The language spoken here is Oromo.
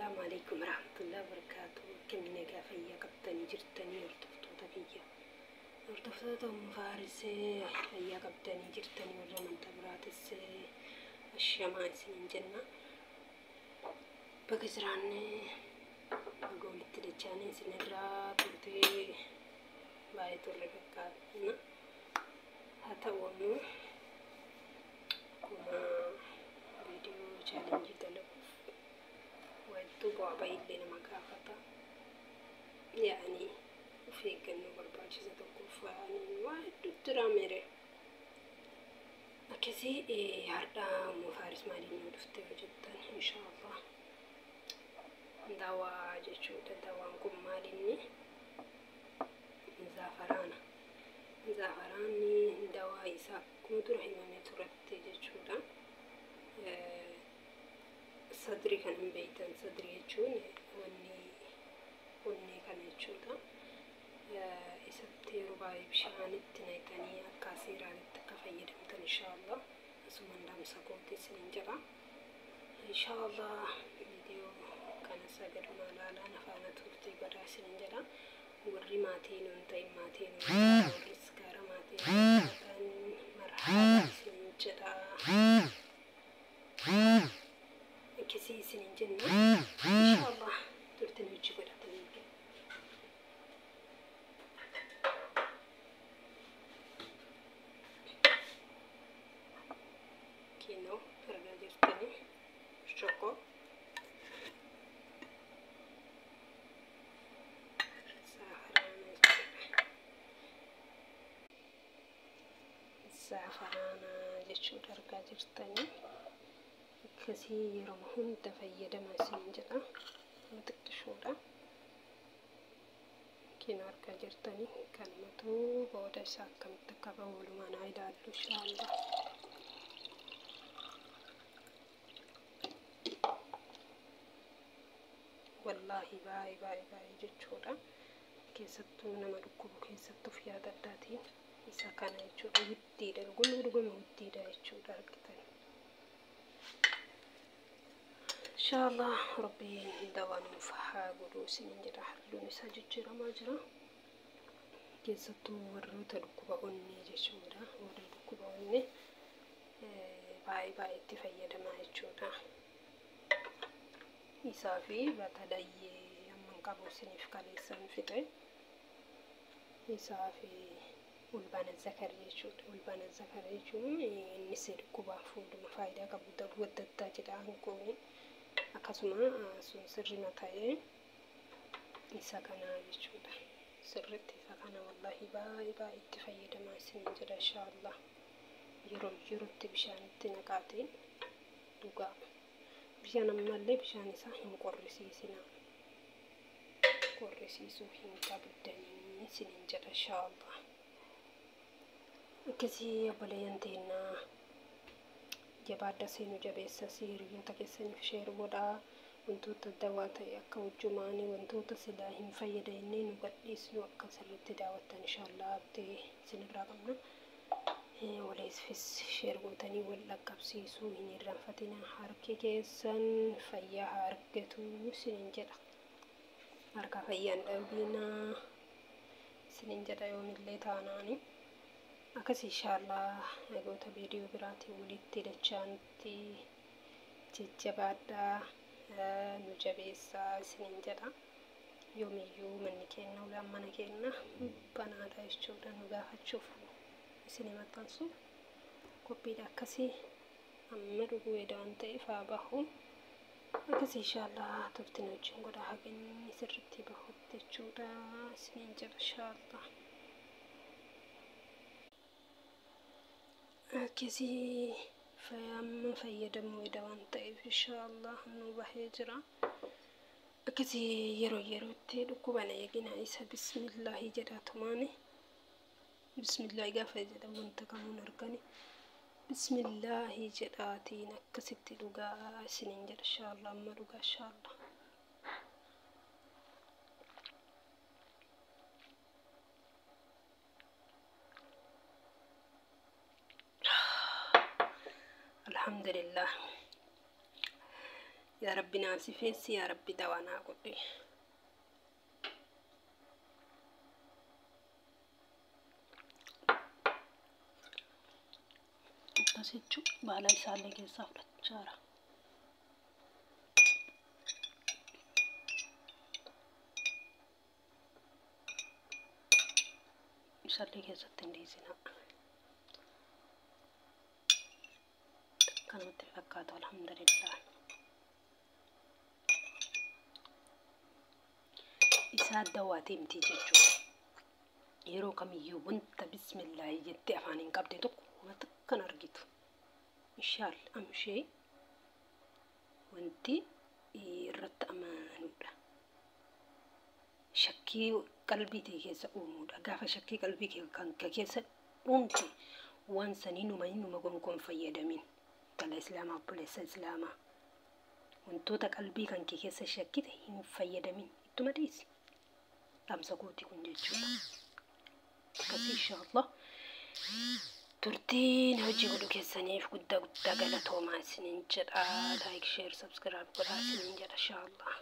Assalaamu alaikum warahmatullahi wabarakatuh. Akkam nagaa fayyaa qabdanii jirtanii hordoftoota kiyya. Hordoftoota Faarisee fayyaa qabdanii jirtanii warra amantaa biraatis ashamaa isiniin jenna. Baga jiraannee baga walitti dachaanii isinirraa turtee baay'ee turre fakkaata. Haa ta'u ammoo akkuma viidiyoo chaalenjii dalaguuf hedduu bu'aa baay'ee nama gaafata. Yaani of eeggannoo barbaachisa tokkoof waa hedduutu jira mere. Akkasii har'a immoo Faaris maaliin nu dhufte yoo jettan inshaallah dawaa jechuudha. Dawaan kun maalinni zaafaraana. Zaafaraanni dawaa isaa akkuma dura himamee turetti jechuudha. Sadri kan hin beektan sadri jechuun wanni onnee kana jechuudha. Isatti yeroo baay'ee bishaanitti naqxanii akka seeraanitti akka fayyadamtan inshaallah asumaan dhaamsa kooti isiniin jedha. Inshaallah viidiyoo kana sagaduma ilaalaan afaana turte godhaa isiniin jedha. Warri maatii nuun ta'in maatii nuun ta'a warris gaara maatii nuun taatan marhaabaa isiniin jedha. Akkasii isiniin jenna. Inshaallah turtiin hojii godhatanii. Kinoo argaa jirtanii burcuqqoo zaafaraana jechuudha. Zaafaraana jechuudha argaa jirtanii. Akkasii yeroo hunda fayyadama isiniin jedha. Xiqqishoodha. Kinoo argaa jirtanii kanumatu booda isaa akkamitti akka bahu walumaan haa ilaallu inshaallah. Wallaahi baay'ee baay'ee baay'ee jechuudha. Keessattuu nama dhukkubu keessattuu of yaada addaatiin isa kana jechuudha. Wuddiidha dhuguma dhuguma wuddiidha jechuudha argitan. Inshaallah rabbiin dawaa nuuf haa godhu isiniin jedha. Halluun isaa jijjiiramaa jira. Keessattuu warroota dhukkuba onnee jechuudha. Warri dhukkuba onnee baay'ee baay'ee itti fayyadamaa jechuudha. Isaa fi batalayyee amman qabu isiniif kaleessan fixe. Isaa fi ulbaana zakar jechuudha. Ulbaana zakar jechuun innis dhukkubaaf fuulduma faayidaa qabu daruu adda addaa jedha hanqooni. Akkasuma sun sirrima ta'ee isa kana jechuudha. Sirritti isa kana wallaahi baay'ee baay'ee itti fayyadamaa isiniin jedha inshaallah. Yeroo yerootti bishaanitti naqaatiin dhugaa. Bishaan ammallee bishaan isaa hin qorrisiisinaa. Qorrisiisuu hin qabdanii isiniin jedha inshaallah. Akkasii obboleeyyan teennaa jabaadda seenuu jabeessa hiriyoota keessaniif sheer godhaa. Wantoota dawaa ta'e akka hojjumaanii wantoota silaa hin fayyadamne nu gadhiisnu akka sirriitti daawwattan inshaallah abdii isinirraa qabna. Waliifis sheer gootanii wal dhaqqabsiisuu hin irraanfatina. Harki keessan fayyaa haa argatu isiniin jedha. Harka fayyaan dhabinaa isiniin jedha yoomillee taanaani. Akkas inshaallah nagoota viidiyoo biraatiin walitti dachaanti jajjabaadhaa nu jabeessaa isiniin jedha. Yoomiyyuu manni keenya ulaan mana keenya banaadha jechuudha nu gaafachuuf isinii maxxansuuf qophiidha akkasii amma dhuguu waan ta'eef haa bahu. Akkasii inshaallah turtiin wajjin godhaa haqinni sirriitti bahutti jechuudha isiniin jedha inshaallah. Akkasii amma fayyadamuu waan ta'eef inshaallah nu bahee jira. Akkasii yeroo yerootti dhukkuban eegina isa bismillaahi jedhaatumaani. Bismillaahi gaafa jedhamu wanta kamuun argani. Bismillaahi jedhaatiin akkasitti dhugaa isiniin jedha inshaallah amma dhugaa inshaallah. Alhamdulillah. Yaa Rabbi naa sifeessi, yaa Rabbi dawaa naa godhi. Akkas jechuun baala isaallee keessaa fudhachaa jira. Isallee keessatti hin dhiisinaa. Akkanumatti fakkaatu, alhamdulillah. Isaa dawaatii miti jechuudha. Yeroo kamiyyuu wanta bismillaahi jettee afaan hin qabde tokko wanta kan argitu. Inshaalla amshee wanti irratti amanuudha. Shakkii qalbii kee keessa uumuudha. Gaafa shakkii qalbii kee kan keessa uumte waan sanii numa gongoon fayyadamin. Intala islaamaa, obboleessa islaamaa. Wantoota qalbii kan kee keessa shakkite hin fayyadamin. Ittuma dhiisi. Dhaamsa kooti kun jechuudha. Akkasii inshaallah. Turtiin hojii godhu keessaniif guddaa guddaa galatoomaa isiniin jedha. Like, share, subscribe godhaa isiniin jedha inshaallah.